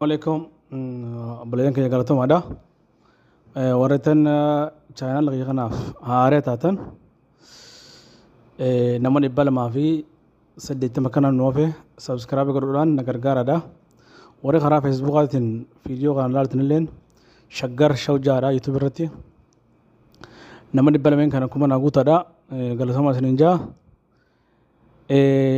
Alaikum obboleeyyan keenya, galatoomaadha. Warreettan channel kiyya kanaaf haaree taatan, nama 280 kana nu hafe, subscribe godhuudhaan na gargaaraadha. Warri karaa Facebookaatiin viidiyoo kana ilaaltan illeen, Shaggar Show jaadha YouTube irratti. Nama 200 kana kuma naa guutaadha. Galatoomaa isiniin jaa.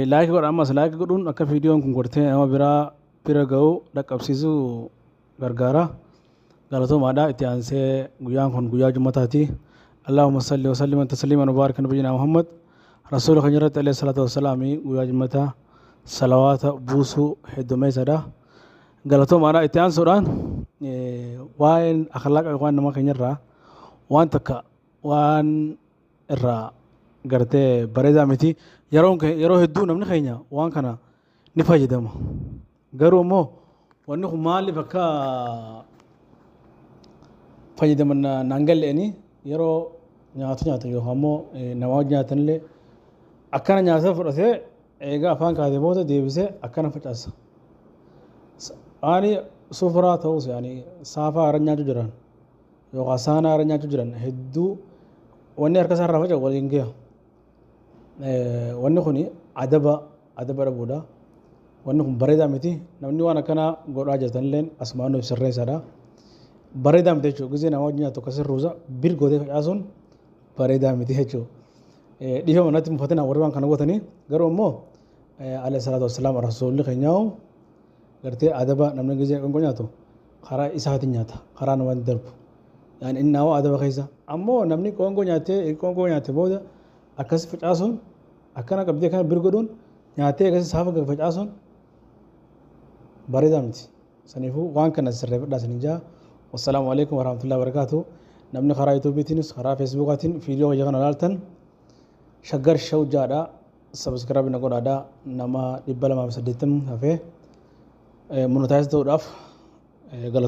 Like godha. Ammas like godhuun akka viidiyoon kun gortee nama biraa bira ga'u dhaqqabsiisuu gargaara. Galatoomaadha. Itti aansee guyyaan kun guyyaa jummataati. اللهم صل وسلم تسليما وبارك نبينا محمد rasuula keenya irratti عليه الصلاة والسلام. Guyyaa jummataa salawaata buusuu heddumeessadha. Galatoomaadha. Itti aansuudhaan waa'een akhlaaqa yookaan nama keenyarraa waan takka waan irraa gartee bareedaa miti. Yeroo hedduu namni keenya waan kana ni fayyadama. Garuu immoo wanni kun maaliif akka fayyadaman naan galleeni. Yeroo nyaatu nyaatan yookaan immoo nama wajjin nyaatan illee akkana nyaata fudhatee, eegaa afaan kaatee booda deebisee akkana facaasa. Ani sufuraa ta'us, yaani saafaa irra nyaachuu jiran yookaan saanaa irra nyaachuu jiran hedduu, wanni harka isaa irraa faca'u waliin gaha. Wanni kun adaba dhabuudha. Wanni kun bareedaa miti. Namni waan akkanaa godhaa jirtan illeen asumaan nuuf sirreessadha. Bareedaa miti jechuudha. Gisee nama wajjin nyaatu akkasii ruuza bir gootee facaasuun bareedaa miti jechuudha. Dhiifama natti mufatina warri waan kana gootanii. Garuu immoo عليه الصلاة والسلام rasuulli keenyaa gartee adaba, namni gisee qoonqoo nyaatu karaa isaatiin nyaata, karaa nama hin darbu. Yaani inni hawa adaba keessa. Ammoo namni qoonqoo nyaatee, qoonqoo nyaate booda akkas facaasuun, akkana qabdee kana bir godhuun, nyaattee akkasii saafa facaasuun bareedaa miti. Saniifuu waan kana sirreeffadhaa isiniin jaa. والسلام عليكم ورحمة الله وبركاته. Namni karaa YouTubeiitiinis karaa Facebookaatiin viidiyoo hojii kana ilaaltan, Shaggar Show jaadha. Subscribe na godhaadha. Nama 280 hafee monetize ta'uudhaaf galatoomna.